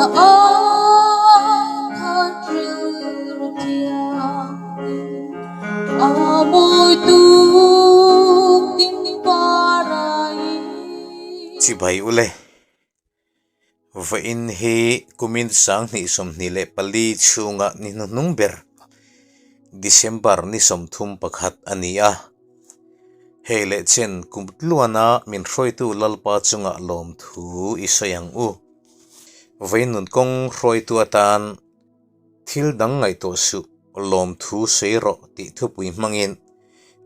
Ai khat rilru thianghlim a mawi tuk tin parai. Chibai ule. Vawiin hi kumin 2024 chhunga ni hnuhnung ber December ni 31 a ni a. Hei leh chen kum tluana min hruaitu Lalpa chunga lawmthu i sawi ang u. Vawiin nun kawng hruaitu atan thil dang ngaihtuah suh, lawmthu sawi rawh tih thupui hmangin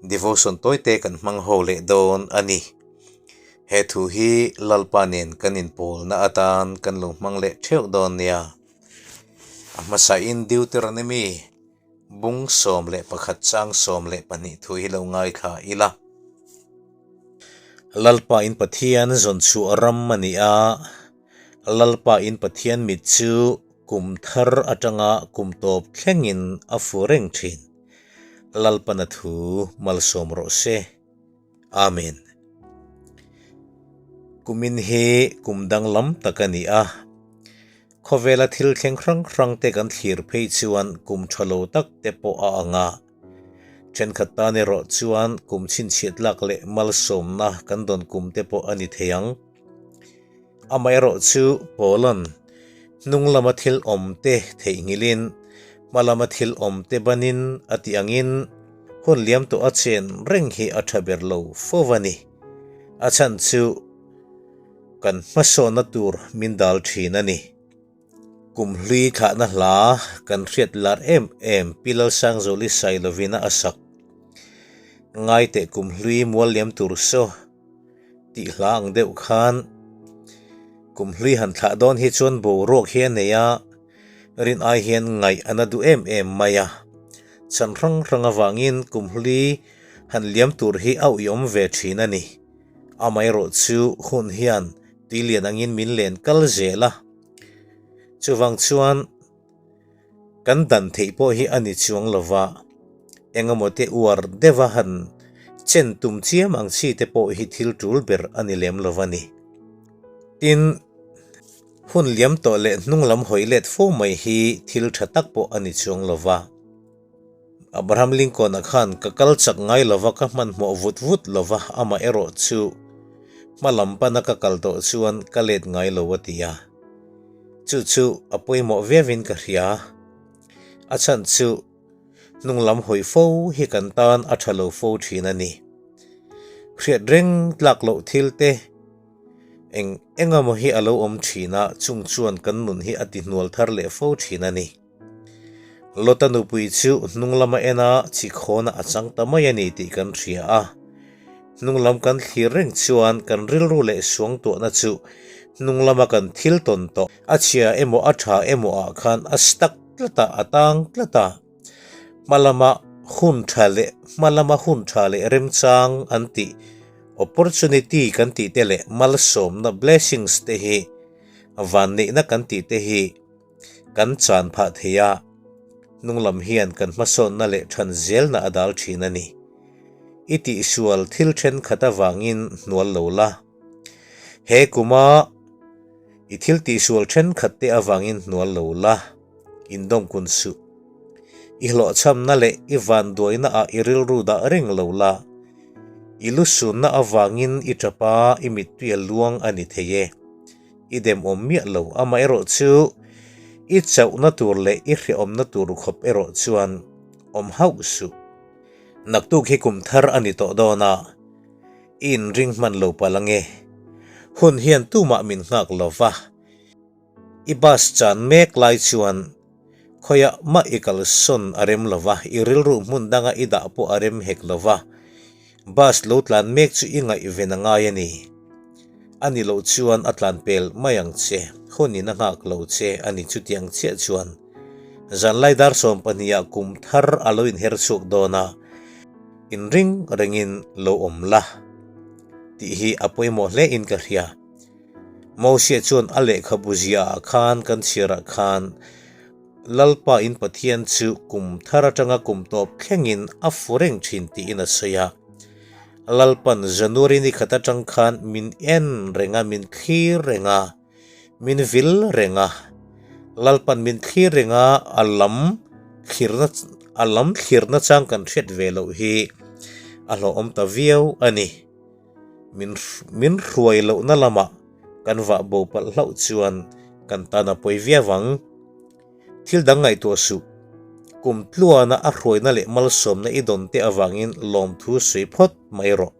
devotion tawite kan hmang ho leh dawn a ni. He thu hi Lalpa nen kan inpawlna atan kan lo hmang leh theuh dawn nia. A hmasain Deuteronomy Bung 11 chang 12 thu hi lo ngaithla ila. Lalpa in Pathian zawn chhuah ram a ni a, Lalpa in Pathian mit chu kum thar atanga kum tawp thlengin a fu reng thin. Lalpana thu malsawm rawh se. Amen. Kumin hi kum danglam tak a ni a. Khawvela thil thleng hrang hrang te kan thlir phei chuan kum tha lo tak te pawh a ang a. Thenkhat tan erawh chuan kum chhinchhiat lak leh malsawmna kan dawn kum te pawh a ni thei ang. Amaherawhchu Paula'n hnung lama thil awm te theihnghilhin hma lama thil awm te banin a tih angin hun liam tawh a chen reng hi a tha ber lo fo a ni. A chhan chu. Kan hmasawnna tur min dal thin a ni. Kum hlui thlahna hla kan hriat lar em em Pi Lalsangzawli Sailovina a sak. Ngaiteh kum hlui mual liam tur saw tih hla ang deuh khan kum hlui han thlah dawn hi chuan boruak hi a nei a, rin ai hian ngaih a na duh em em mai a. Chhan hrang hrang avangin kum hlui han liam tur hi a uiawm ve thin a ni. Amaherawh chu hun hian tuilian angin min len kal zel a, chuvang chuan kan dan theih pawh hi a ni chuang lo va, engemaw te uar deuha han chen tum chiam ang chi te pawh hi thil tul ber a ni lem lo va ni. Tin, hun liam tawh leh hnung lam hawi let fo mai hi thil tha tak pawh a ni chuang lo va. Abraham Lincoln-a khan ka kal chak ngai lova ka hmanhmawh vut vut lova amah erawh chu hma lam pana ka kal tawh chuan ka let ngai lo a ti a. Chu chu a pawimawh viauin ka hria. A chhan chu hnung lam hawi fo hi kan tan a tha lo fo thin a ni. Hriat reng tlak loh thil te eng engemaw hi a lo awm thin a, chung chuan kan nun hi a ti hnual thar leh fo thin a ni. Lota nupui chu hnung lama en a chikhawnah a chang ta mai a ni tih kan hria a. Hnung lam kan thlir reng chuan kan rilru leh suangtuahna chu hnung lama kan thil tawn tawh a chhia emaw a tha emaw ah khan a stuck tlat a, a tang tlat a. Hma lama hun tha leh hma lama hun tha leh remchang an tih opportunity kan tih te leh malsawmna blessings te hi vanneihna kan tih te hi Kan chan phah thei a, hnung lam hian kan hmasawnna leh than zelna a dal thin a ni. I tihsual thil thenkhat avangin hnual lo la. He kuma i thil tihsual thenkhat te avangin hnual lo la, indawmkun suh. I hlawhchhamna leh i vanduaina ah i rilru dah reng lo la, i lusunna avangin i tap a, i mittui a luang a ni thei e. I demawm miah lo, amaherawh chu i chauhna tur leh i hrehawmna tur khawp erawh chuan awm hauh suh. Naktuk hi kum thar a ni tawh dawn a, i inring hman lo palh ange. Hun hian tumah min nghak lo va, i bus chan mek lai chuan khawiah mah i kalsawn a rem lo va, i rilru hmun danga i dah pawh a rem hek lo va, bus lo tlan mek chu i ngaihven a ngai a ni. A ni loh chuan a tlan pel mai ang che, hun in a nghak lo che a ni chutiang chiah chuan zanlai dar 12 ah kum thar a lo inher chhuak dawn a, inring rengin lo awm la tih hi a pawimawh hle in ka hria. Mosia chuan a lehkhabu ziahah khan kan chhiarah khan Lalpa in Pathian chu kum thar atanga kum tawp thlengin a fu reng thin tiin a sawi a. Lalpan January ni khat atang khan min en reng a, min thlir reng a, min vil reng a. Lalpan min thlir reng a, a lam thlirna a lam thlirna chang kan hriat ve loh hi a hlawhawm ta viau a ni. Min min hruai lohna lamah kan vah bo palh hlauh chuan kan tan a pawi viau ang. Thil dang ngaihtuah suh. Kum tluana a hruaina leh malsawmna i dawn te avangin lawmthu sawi phawt mai rawh.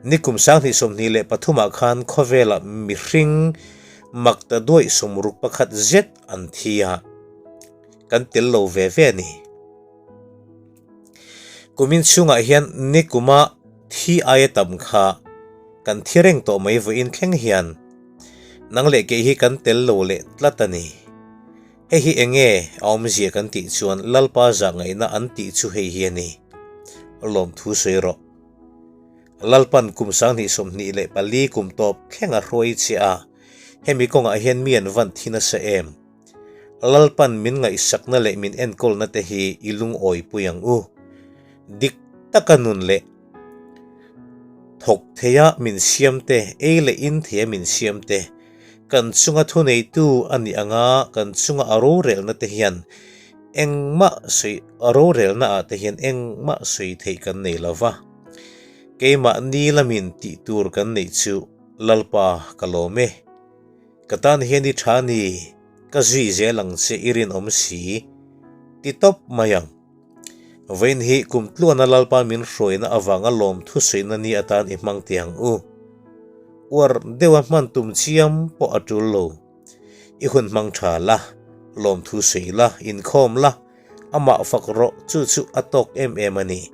Nikum 2023 ah khan khawvela mihring makta duaih 61 zet an thi a, kan tel lo ve ve a ni. Kumin chhungah hian nikuma thi aia tam kha kan thi reng tawh mai vawiin thleng hian nang leh kei hi kan tel lo leh tlat a ni. Hei hi eng nge a awmzia kan tih chuan Lalpa zahngaihna an tih chu hei hi a ni. Lawmthu sawi rawh. Lalpan kum 2024 kum tawp thleng a hruai che a, hemi kawngah hian mi an van thi nasa em? Lalpan min ngaihsakna leh min enkawlna te hi i lungawipui ang u. Dik taka nun leh thawk theia min siam te, ei leh in theia min siam te, Kan chunga thuneitu a nih anga kan chunga a rorelna te hian engmah sawi a rorelna ah te hian engmah sawi theih kan nei lo va. Keimah ni lamin tih tur kan neih chu Lalpa ka lawm e. Ka tan hian i tha ni, ka zui zel ang che i rinawm si ti tawp mai ang. Vawiin hi kum tluana Lalpa min hruaina avanga lawm thusawiina ni atan i hmang teh ang u. Uar deuha hman tum chiam pawh a tul lo. I hun hmang tha la, lawm thusawi la, inkhawm la, amah fak rawh chu chu a tawk em em a ni.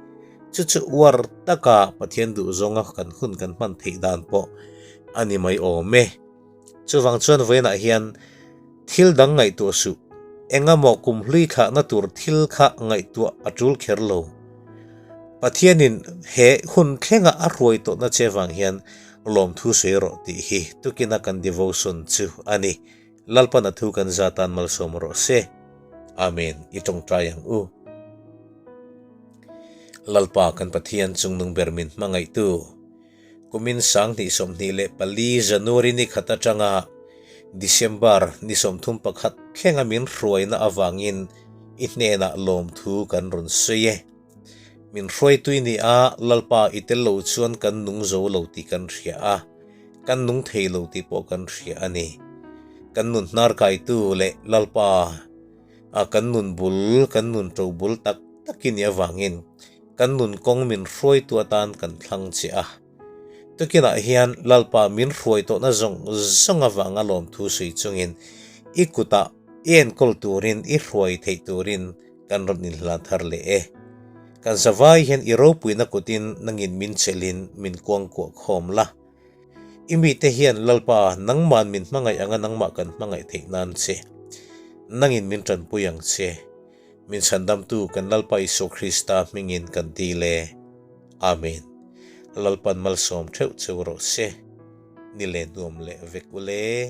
Chu chu uar taka Pathian duhzawnga kan hun kan hman theih dan pawh a ni mai awm e. Chuvang chuan vawiinah hian thil dang ngaihtuah suh, engamaw kum hlui thlahna tur thil kha ngaihtuah a tul kher lo. Pathianin he hun thlenga a hruai tawhna che vang hian lawmthu sawi rawh tih hi tukina kan devotion chu a ni. Lalpan a thu kan za tan malsawm rawh se. Amen. I tawngtai ang u. Lalpa kan Pathian chungnung ber min hmangaihtu. Kumin 2024 January ni khat atanga December ni 31 thlenga min hruaina avangin i hnenah lawmthu kan rawn sawi e. Min hruaitui ni a, Lalpa i tel lo chuan kan nung zo lo tih kan hria a, kan nung thei lo tih pawh kan hria a ni. Kan nun hnar kaitu leh Lalpa a kan nun bul, kan nun to bul tak tak i nih avangin Kan nun kawng min hruaitu atan kan thlang che a. Tukinah hian Lalpa min hruai tawhna zawng zawng avanga lawmthu sawi chungin i kutah i enkawl turin i hruai theih turin kan rawn inhlan thar leh e. Kan zavai hian i ropuina kutin nangin min chelhin min kuangkuah khawm la. I mite hian Lalpa nangman min hmangaih anga nangmah kan hmangaih theih nan che. Nangin min tanpui ang che. Min chhandamtu kan Lalpa Isua Krista hmingin kan dil e. Amen. Lalpan malsawm theuh cheu rawh se. Ni leh nuam leh vek ule.